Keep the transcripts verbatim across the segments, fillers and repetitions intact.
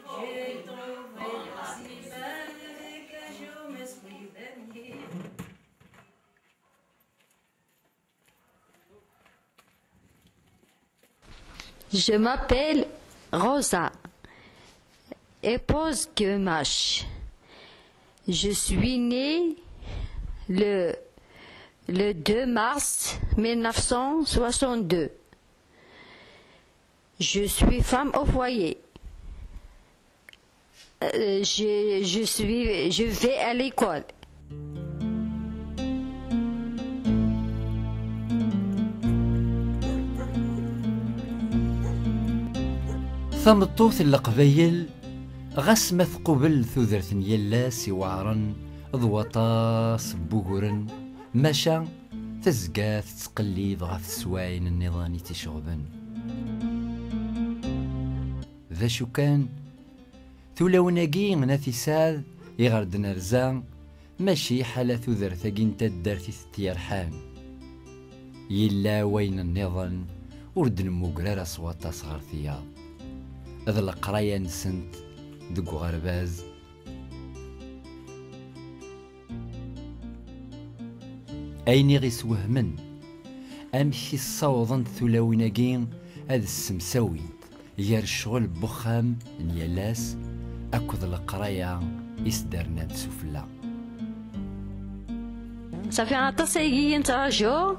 J'ai trouvé si belle que je me suis baigné. Je m'appelle Rosa, épouse Gamache. Je suis née le, le deux mars mille neuf cent soixante-deux. Je suis femme au foyer. Euh, je, je suis, je vais à l'école. Tameṭṭut n Leqbayel, ɣas ma tqubel tudert n yal ass iweɛren d waṭas n wuguren, maca tezga tettqellib ɣef teswaɛin nniḍen i tt-iceɣben. D acu kan, tulawin-agi n At Isɛad i ɣer d-nerza, mačči ḥala tudert-agi n taddart i tent-yerḥan. Yella wayen nniḍen ur d-nemmuger ara s waṭas ɣer tiyaḍ. D leqraya-nsent deg uɣerbaz. Ayen i ɣ-iswehmen, amek i ssawḍent tulawin-agi ad ssemsawint gar ccɣel n wexxam n yal ass akked leqraya i s-d-rnant sufella. Safi aṭas ayagi i nettraǧu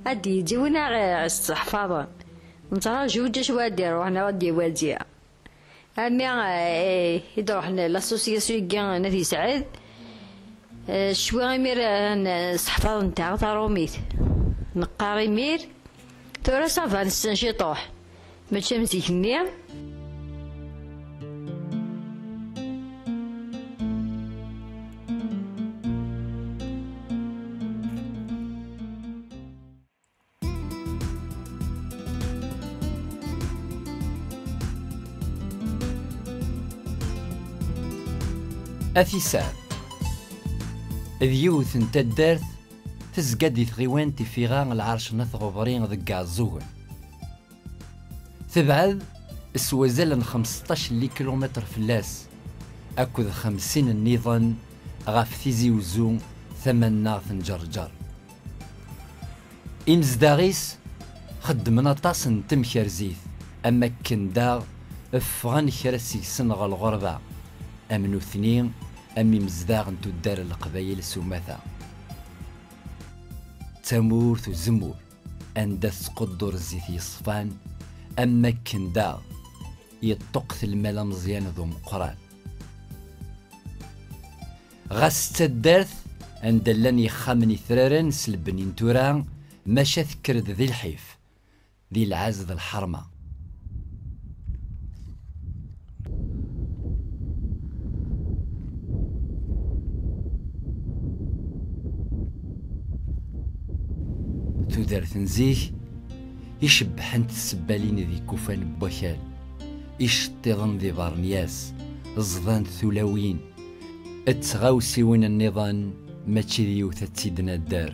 ad d-yeddi win ara ɣ-yesseḥfaḍen. Nettraǧu ǧac wa ad d-iruḥ neɣ ad d-iwazzi. Ami, eh, i d-ruḥen l'association-agi n At Yesɛid, eh, cwi imir, eh, n-, sseḥfaḍent-aɣ taṛumit. Neqqar imir, tura ça va nessen ciṭuḥ. Mačči am zik-nni. At Isɛad d yiwet n taddart tezga-d i tɣiwant ifiɣa Lɛerc n At Ɣebri deg Iɛeẓẓugen. Tebɛed s wazal n xemseṭṭac n likilumitr fell-as, akked xemsin nniḍen ɣef Tizi Uzzu tamannaɣt n Ǧerǧer. Imezdaɣ-is xeddmen aṭas n temkerzit, am wakken daɣ ffɣen kra seg-sen ɣer lɣerba, am nutni, am imezdaɣ n tuddar n Leqbayel s umata. D tamurt uzemmur, anda tettquddur zzit yeṣfan, am wakken daɣ yeṭṭuqqet lmal ameẓyan d umeqqran. Ɣas d taddart anda llan yexxamen itraren s lebni n tura, maca tekker-d di lḥif, di lɛaz d lḥerma. Tudert n zik, icebbḥent tsebbalin d ikufan n wakal, iceṭṭiḍen d ibernyas, ẓḍant tulawin, d tɣawsiwin nniḍen, mačči d yiwet ad tt-id-nadder.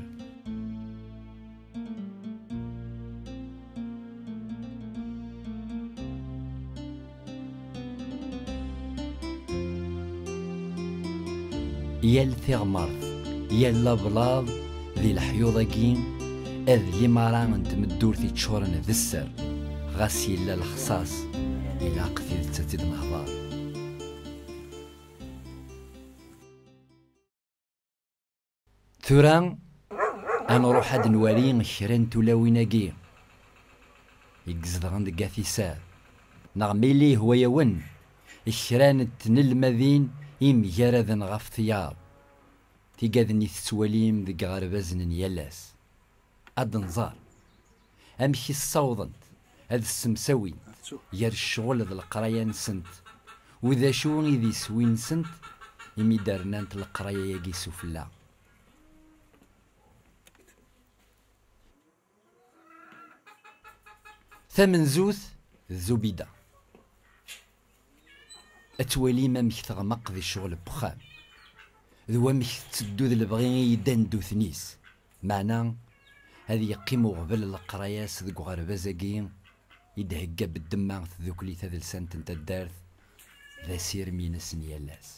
Yal tiɣmert, yal ablaḍ di leḥyuḍ-agi, d limaṛa n tmeddurt iččuren d sser, ɣas yella lexṣaṣ, ilaq tidet ad tt-id-nehḍer. Tura, ad nruḥ ad nwali kra n tulawin-agi i izedɣen deg At Isɛad, neɣ ma yella yehwa-yawen, kra n tnelmadin imgaraden ɣef tiyaḍ, tigaden i tettwalim deg iɣerbazen n yal ass. Ad nẓer amek i ssawḍent ad ssemsawint gar ccɣel d leqraya-nsent, u d acu i d iswi-nsent imi d-rnant leqraya-agi sufella. Tamenzut d Zubida. Ad twalim amek teɣmeq di ccɣel n wexxam, d wamek tetteddu d lebɣi i yeddan ddutn-is, meɛna ad yeqqim uɣbel n leqraya-s deg uɣerbaz-agi i d-thegga beddemma tdukli tadelsant n taddart, d asirem-ines n yal ass.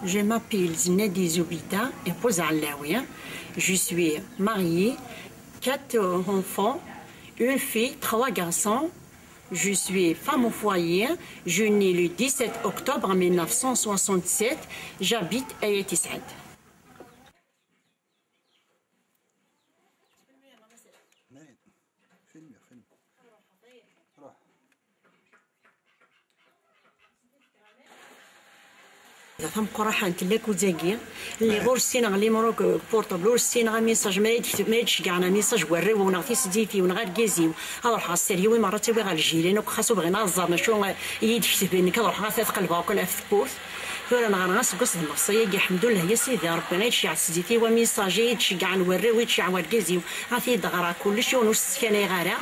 Je m'appelle Zinadi Zoubida, épouse Alaoui. Je suis mariée, quatre enfants, une fille, trois garçons. Je suis femme au foyer. Je nais le dix-sept octobre mille neuf cent soixante-sept. J'habite à Yatisad. Tameqqrant n lakuz-agi, lliɣ ur ssineɣ limruk portable, ur ssineɣ amisaj, ma ad ma ad ceggɛen amisaj warraw-iw neɣ tisdit-iw neɣ argaz-iw, ad ruḥeɣ s teryiwin merra ad tt-awiɣ ɣer ljiran akk, xas ur bɣin ad ẓren acu i yi-d-ketben, nekk ad ruḥeɣ ad t-qelbeɣ akk ɣef tewwurt. Tura neɣra aseggas d nneqṣa-agi, ḥemdullah ya Sidi Ṛebbi, ad tecceɛ tesdit-iw, amisaj i d-ceggɛen warraw, i d-ceggɛen wargaz-iw, ad t-id-ɣreɣ kullec, yiwen ur s-ttkanayɣ ara.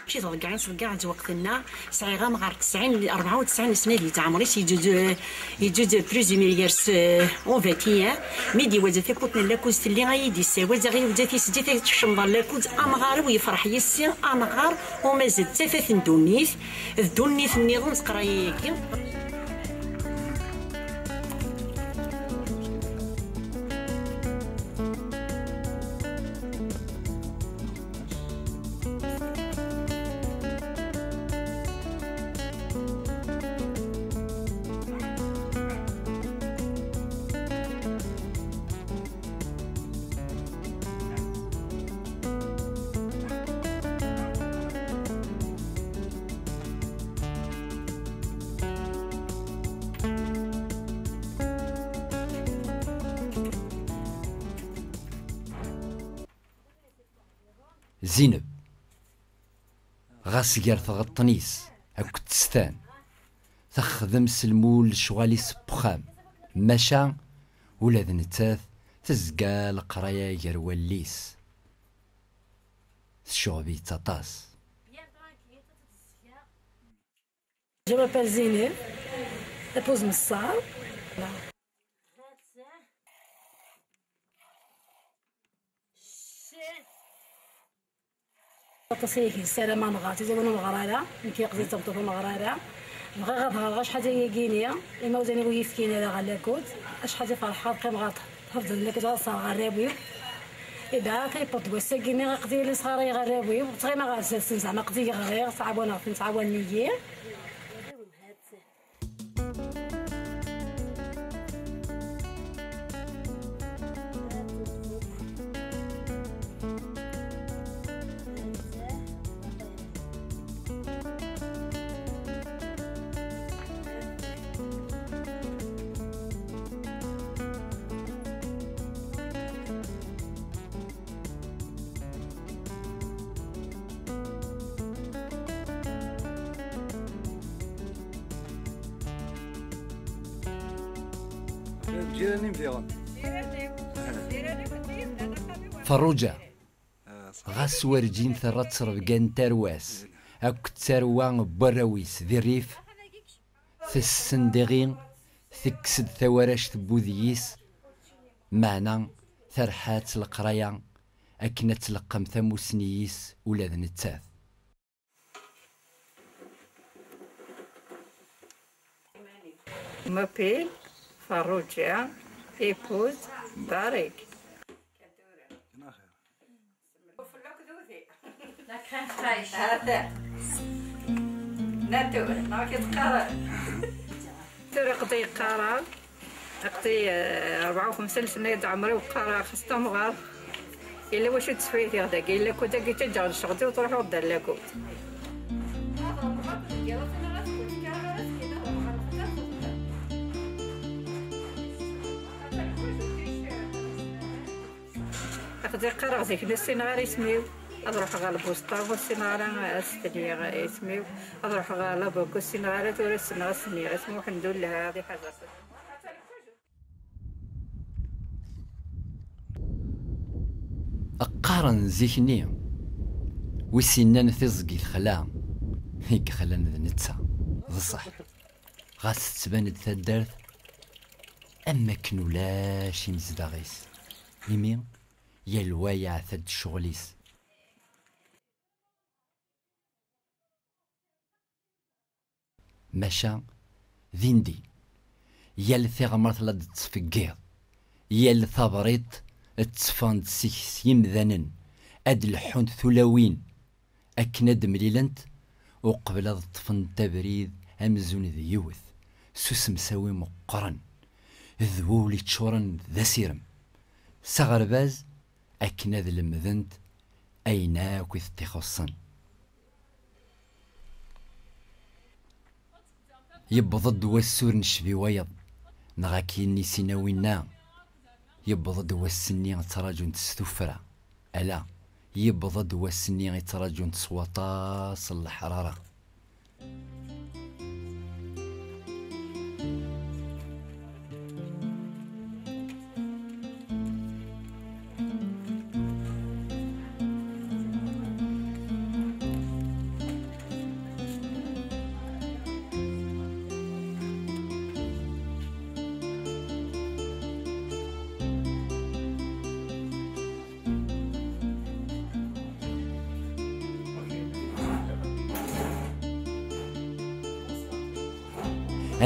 Mačči ḍeggeɛ i ḍeggeɛ ttwaqt-nneɣ, sɛiɣ amɣar tesɛin, rebɛa u tesɛin n sna di teɛmer-is, yeǧǧuǧ, yeǧǧuǧ présumé yers, euh, on vingt et un, mi d-iwazza takut n lakuz telli ay d-issawaz, aɣ iwza tisdit ay tekcem ɣer lakuz, amɣar-iw yefreḥ yis-i, amɣar umazal d tafat n ddunit, d ddunit nniḍen teqra-yagi. Zineb, ɣas gar tɣeṭṭen-is akked testan, texdem s lmul lecɣal-is n wexxam, maca ula d nettat tezga leqraya gar wallen-is. Tecɣeb-itt aṭas. Je m'appelle Zineb, épouse Messar. Aṭas ay ak-yessarameɣ nɣer tizi ur nɣer ara, nekk yaqdi d tameṭṭut ur nɣer ara. Bɣiɣ ad ɣreɣ acḥal ayagi-ni, imawlan-iw ur yi-fkin ara ɣer lakud, acḥal i ferḥeɣ qqimeɣ ɣer tḥefḍen lakud ad ṣerɣeɣ arraw-iw. Iba, tayewweḍ-d wass-agi-ni aqdi la sɣarayeɣ arraw-iw, ttɣimeɣ ɣer zdat-sen zeɛma aqdi ɣriɣ, ttɛawaneɣ-ten, ttɛawanen-iyi. Ferruǧa, ɣas werǧin terra ttrebga n tarwa-s akked tarwa n warraw-is di rrif, tessen diɣi, tekkes-d tawaract n wudeg-is, meɛna terḥa-tt leqraya akken ad tleqqem tamussni-is ula d nettat. Mapil, Farruǧa, Ipuz, Barik. La crème fraîche. هذا. ناتور، ما كيتقرا. Tura aqdi qqareɣ, aqdi, eh, rebɛa u xemsin sna i d-ɛemriɣ qqareɣ xas tamɣart. Yella wacu d-sfaytiɣ dagi, yella kudagi ttaǧǧaɣ lecɣel-iw, truḥeɣ-d ar lakud. Aqdi qqareɣ zik ur ssineɣ ara isem-iw. Ad ruḥeɣ ɣer lbusṭa ur ssineɣ ara ad stenyiɣ isem-iw. Ad ruḥeɣ ɣer labuk ur ssineɣ ara, tura ssneɣ ad stenyiɣ isem-iw, ḥemdullah, ad iḥazer. Qqaren zik-nni, Wi s-innan tiẓgi texla, i yexlan d netta. D ṣṣeḥ, ɣas tettban-d taddart am wakken ulac imezdaɣ-is, imi yal wa yeɛta-d ccɣel-is. Maca, dindin, yal tiɣmert la d-tettfeggiḍ, yal tabriṭ tteffɣen-d seg-s yimdanen, ad d-leḥḥunt tulawin akken ad d-mlilent, uqbel ad ṭṭfent abrid amzun d yiwet, s usemsawi meqqren, d wul iččuren d asirem, s aɣerbaz akken ad lemdent ayen akk i tent-ixuṣṣen. Yewweḍ-d wass ur necbi wayeḍ, neɣ akken i s-inna winna, yewweḍ-d wass-nni ttraǧunt s tuffra, ala, yewweḍ-d wass-nni i ttraǧunt s waṭas n leḥrara.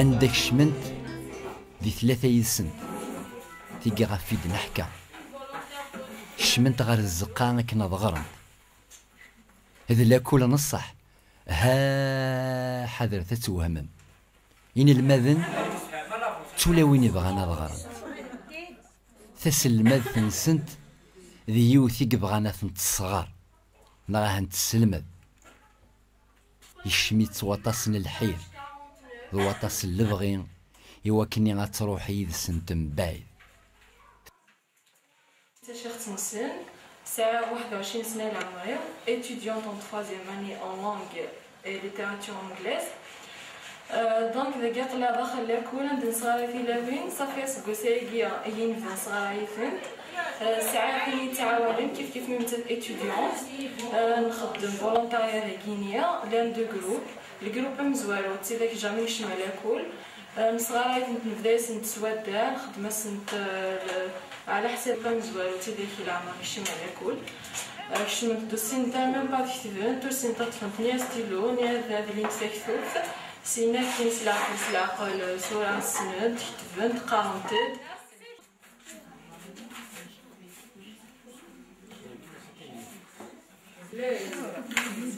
Anda kecment di tlata yid-sent, tigi ɣef i d-neḥka, kecment ɣer tzeqqa akken ad ɣrent. D lakul n ṣṣeḥ, ha ḥadret ad twehmem. Inelmaden d tulawin i bɣan ad ɣrent. Taselmadt-nsent d yiwet i yebɣan ad tent-tesɣer neɣ ad tent-tesselmed. Yekcem-itt waṭas n lḥir d waṭas n lebɣi i wakken ad truḥ yid-sent mebɛid. Tacixt-nsen, sɛiɣ waḥed u ɛecrin sna i leɛmer-iw, étudiante en troisième année en langue et littérature anglaise. Euh, donc, dagi aql-aɣ daxel lakul, anda nesɣaray tilawin, ṣafi aseggas-agi i yi-nebda nesɣaray-itent. Euh, sɛiɣ tin yettɛawanen, kif kif mi nettat étudiante. Euh, nxeddem volontariat dagini, llan deux groupes. Lgrup amezwaru d tidak jamais nekcem lakul. Euh, nesɣaray-itent, nebda-asent s waddal, nxeddem-asent, euh, le-, ɛla ḥsab amezwaru d tidak leɛmer nekcem lakul. Euh, kecment-d ur ssint ara même pas ad ketbent, ur ssint ad ṭṭfent ni astilu, ni ad adlint taktubt. Sin akin s leɛqel, s leɛqel, euh, tura ssnent, ketbent, qqarent-d.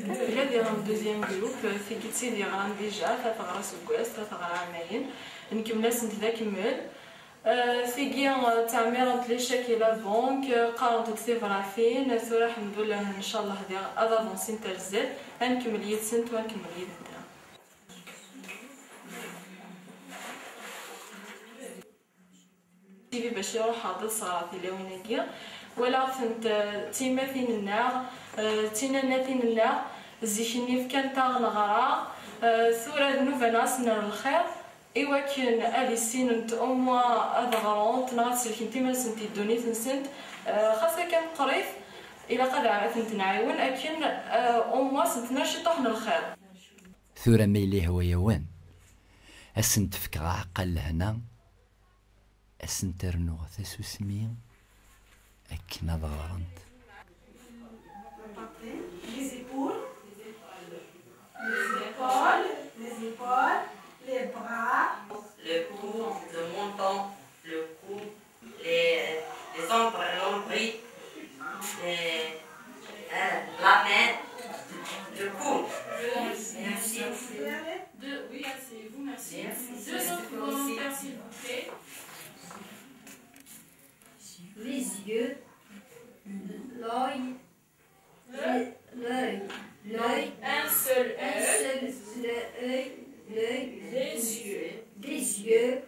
Yella diɣen deuxième groupe, tigi d tid yeɣran déjà, ta teɣra aseggas, ta teɣra ɛamayen. Nkemmel-asent d akemmel. Euh, tigi, euh, ttɛemmirent les chèques et la banque, euh, qqarent-d tibratin, tura, alḥemdullah, ncallah, diɣ ad avancint ar zdat, ad nkemmel yid-sent u ad nkemmel yid-nteɣ. Tibi bac iruḥ ad ṣaṛ tilawin-agi. Walaɣ-tent, eh, d timatin-nneɣ, eh, d tinanatin-nneɣ, zik-nni fkant-aɣ neɣra, eh, tura d nnuba-nneɣ ad s-nerr lxir, i wakken ad issinent au moins ad ɣrunt neɣ ad sellkent iman-nsent di ddunit-nsent, eh, xas akken qrib, ilaq ad, ad tent-nɛiwen akken, eh, au moins ad sent-nerr ciṭuḥ n lxir. Tura ma yella yehwa-yawen, ad sent-fkeɣ aɛeqqa n lehna, ad sent-rnuɣ tasusmi akken ad ɣrent. Les épaules, les épaules, les épaules, les bras, le cou, le menton, le cou, les, les ombres, l'ombril, les, euh, la main, le cou. Merci. De, oui, asseyez-vous, merci. Merci. Deux autres volontaires, s'il vous plaît. Les yeux, l'œil, le, l'œil, l'œil, un seul œil, un seul, le œil, l'œil, les yeux, des yeux,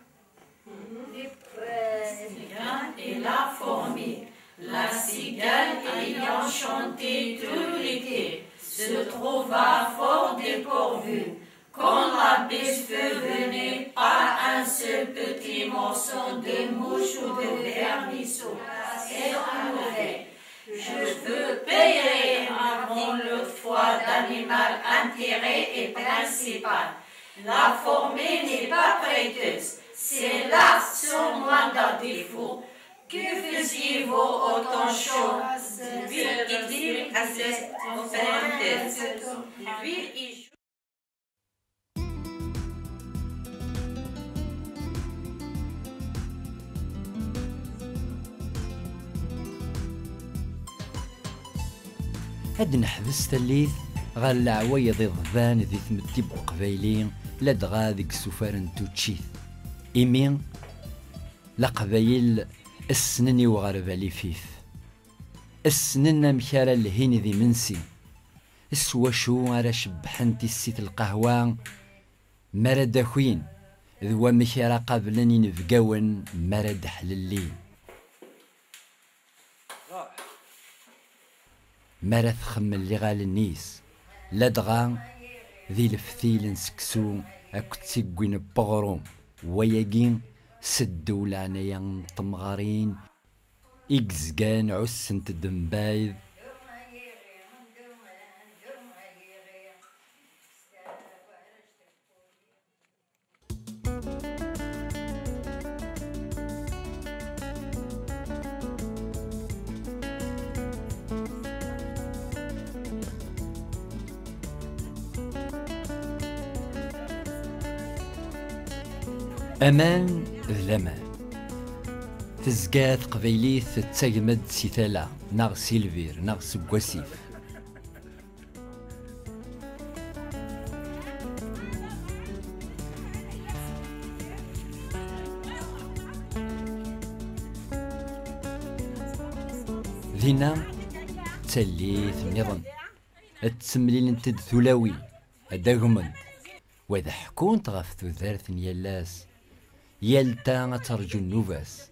les, euh, la cigale et la fourmi. La cigale ayant chanté tout l'été se trouva fort dépourvue. Quand la bise fut venue, pas un seul petit morceau de mouche ou de vermisseau est enlevé. Je veux payer avant le L'intérêt est principal. La forme n'est pas prêteuse. C'est là son moindre défaut. Que faisiez-vous autant chose? Lui, il dit à cette parenthèse. Lui, il Ad neḥbes tallit ɣer leɛwayed iḍban di tmetti n uqbayli, ladɣa deg isufar n tuččit. Imi Leqbayel ssnen i uɣerbal ifif, ssnen amek ara lhin d imensi, s wacu ara cebbḥen tissit lqahwa, mi ara d-akin, d wamek ara qablen inebgawen mi ara d-ḥlellin. Mi ara txemmel iɣallen-is, ladɣa di leftil n seksu akked tiggwin n weɣrum, wayagi seddew leɛnaya n temɣarin i yezgan ɛussent-d mbaɛd. Aman d laman. Tezga teqbaylit tettagem-d si tala, neɣ si lbir, neɣ seg wasif. Dinna d tallit nniḍen, ttemlilent-d tulawin, ad agment, wa ad ḥkunt ɣef tudert n yal ass, yal ta ad terǧu nnuba-s,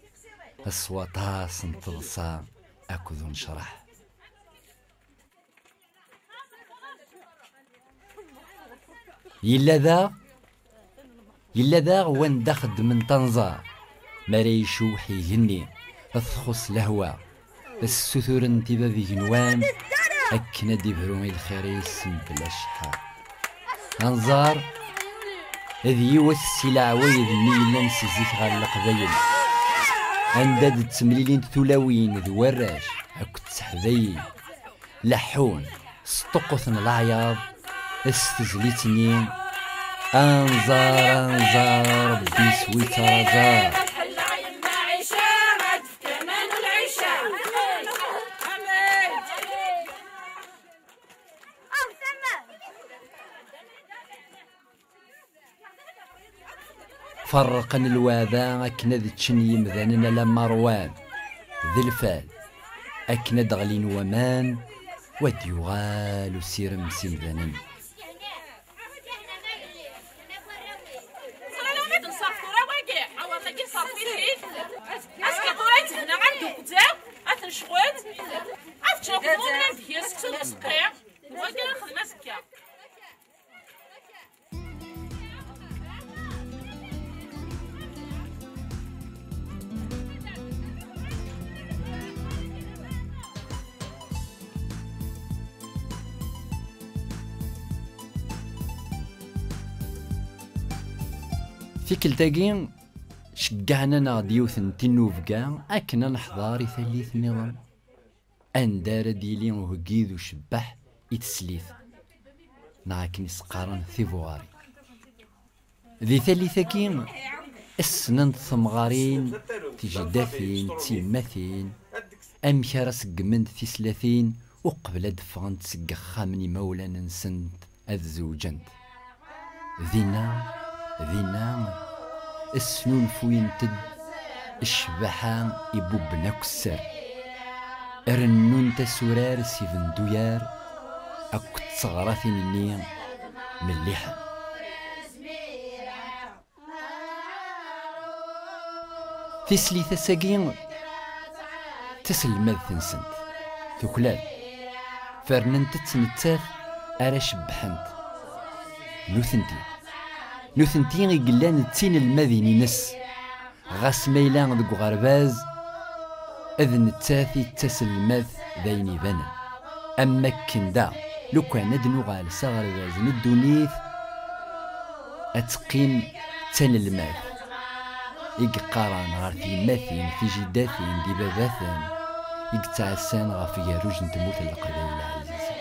s waṭas n teḍsa akked unecraḥ. Yella daɣ, yella daɣ wanda xeddmen tanẓar, mi ara yecweḥ igenni, txuṣ lehwa, ssuturen-t i bab igenwan akken ad d-ibru i lxir-is mebla cceḥḥa. Anẓar d yiwet si leɛwayed-nni yellan si zik ɣer Leqbayel, anda d-ttemlilint tulawin d warrac akked teḥdayin, leḥḥun, sṭuqquten leɛyaḍ s tezlit-nni: Anẓar, anẓar, Rebbi iswi-tt ar aẓar. Ferqen lweɛda akken ad ččen yimdanen alamma rwan d lfal, akken ad d-ɣlin waman, wa d-yuɣal usirem s imdanen. Azekka tura ad thenna am dugda, ad tencɣel, ad teččen akk tɣumla n deg-s seksu d useqqi. Wagi ad nexdem azekka. Tikkelt-agi, ceggɛen-aneɣ-d yiwet n tinnubga akken ad neḥḍer i tallit nniḍen, anda ara d-yili uheggi d ucebbeḥ i teslit, neɣ akken i s-qqaren tibuɣarin. Di tallit-agi, ssnent temɣarin, tijdatin, d tiyemmatin, amek ara ṣeggment tislatin uqbel ad d-ffɣent seg yexxamen imawlan-nsent ad zewǧent. Dinna, dinna, snulfuyent-d ccbaḥa ibubben akk sser. Rennunt asurar s ibenduyar akked teɣratin-nni melliḥen. Tislit ass-agi d taselmadt-nsent, tuklal. Fernent-tt nettat ara cebbḥent. Nutenti, nutenti i yellan d tinelmadin-ines, ɣas ma yella deg uɣerbaz, d nettat i d taselmadt d ayen ibanen. Am wakken da, Lukan ad nuɣal s aɣerbaz n ddunit, ad teqqim d tanelmadt i yeqqaren ɣer tyemmatin, tijiddatin d ibabaten i yettɛassan ɣef gerruj n tmurt n Leqbayel ɛzizen.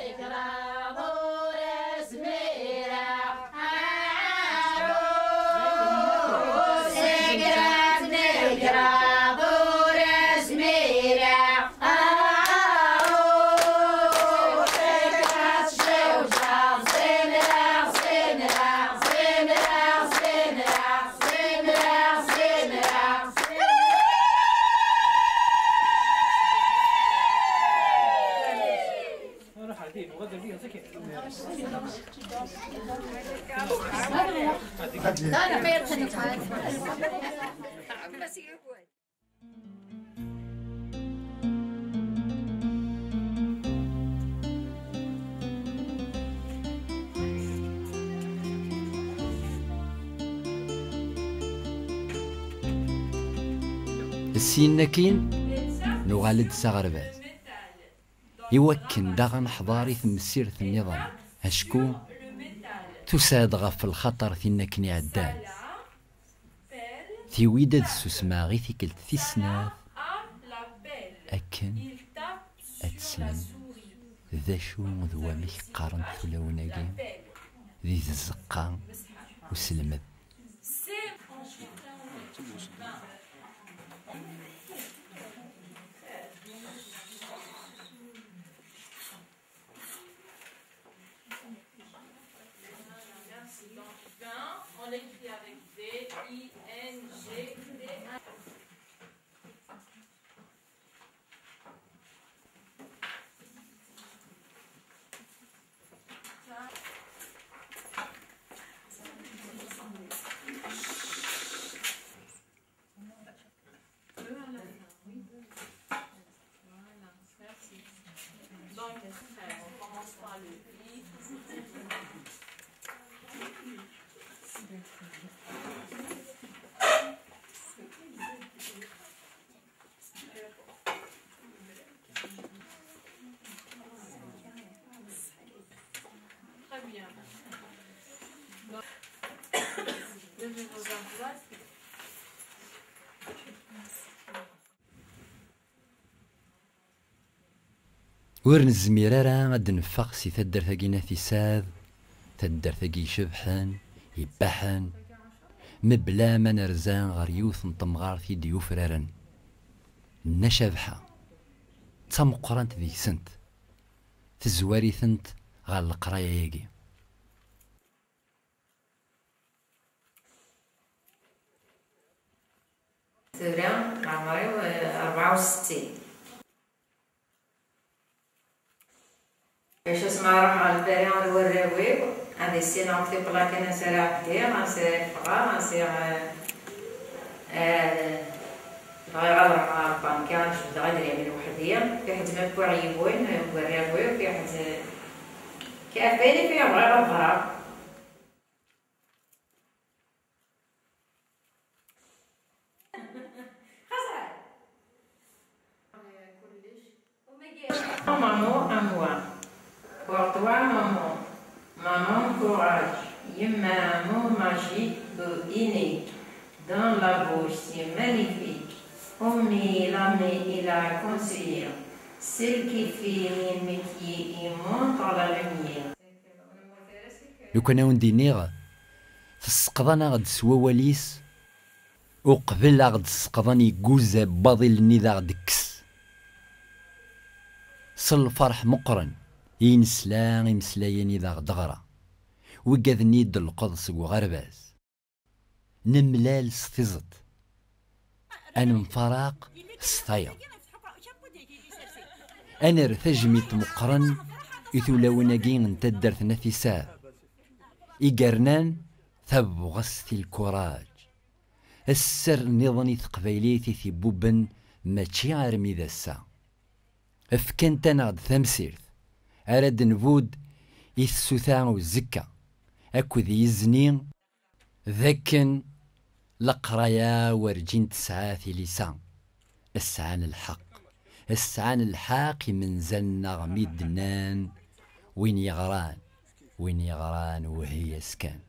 Syin akkin, nuɣal-d s aɣerbaz. Iwakken daɣ ad neḥḍer i temsirt nniḍen, acku tusa-d ɣef lxaṭer tin akken iɛeddan. Tiwi-d ad susmeɣ i tikkelt tis snat akken ad tessnem d acu d wamek qqarent tulawin-agi di tzeqqa uselmed. Merci. Donc, vin, on l'écrit avec V I N G T. Donc, on commence par le I. Très bien. Donc, levez vos ardoises. Ur nezmir ara ad d-neffeɣ si taddart-agi n At Isɛad, taddart-agi icebḥen, ibbaḥen, mebla ma nerza ɣer yiwet n temɣart i d-yufraren. Nna Cabḥa, d tameqqrant deg-sent, tezwar-itent ɣer leqraya-agi. Tura, leɛmer-iw, eh, rebɛa u settin. Acu asmi ara ruḥeɣ ɣer Lpari ar warraw-iw, ad issineɣ akk tiṭlakin ansi ara ɛeddiɣ, ansi ara ffɣeɣ, ansi, eh, eh, bɣiɣ ad ruḥeɣ ɣer lbanka, ad jebdeɣ idrimen weḥd-i, fiḥel ma wwiɣ yiwen n warraw-iw, fiḥel, kafini fiḥel bɣiɣ ad ɣreɣ. Maman à moi. Pour toi, maman. Maman, courage. Yemma, amour magique ou unique. Dans la bouche, c'est magnifique. Oumi, l'ami, il a conseillé. Celle qui fait les métiers et montre la lumière. Lukan a wen-d-iniɣ, tesseqḍan-aɣ-d s wawal-is, uqbel a ɣ-d-sseqḍan igguz abbaḍil-nni d aɣ-d-kkes. S lferḥ meqqren i nesla imeslayen i d aɣ-d-ɣra wigad-nni i d-telqeḍ seg uɣerbaz. Nemlal s tiẓeṭ, ad nemfaraq s tayeḍ. Ad nerr tajmilt meqqren i tulawin-agi n taddart n At Isɛad, i yernan tabɣest i lkuraǧ, sser nniḍen i teqbaylit i t-ibubben mačči armi d ass-a. Fkant-aneɣ-d tamsirt ara d-nbudd i tsuta uzekka akked yizni, d akken leqraya werǧin tesɛa tilisa. Sɛan lḥeqq, sɛan lḥeqq imenza-nneɣ mi d-nnan: Win yeɣran, win yeɣran, wehhi-yas kan.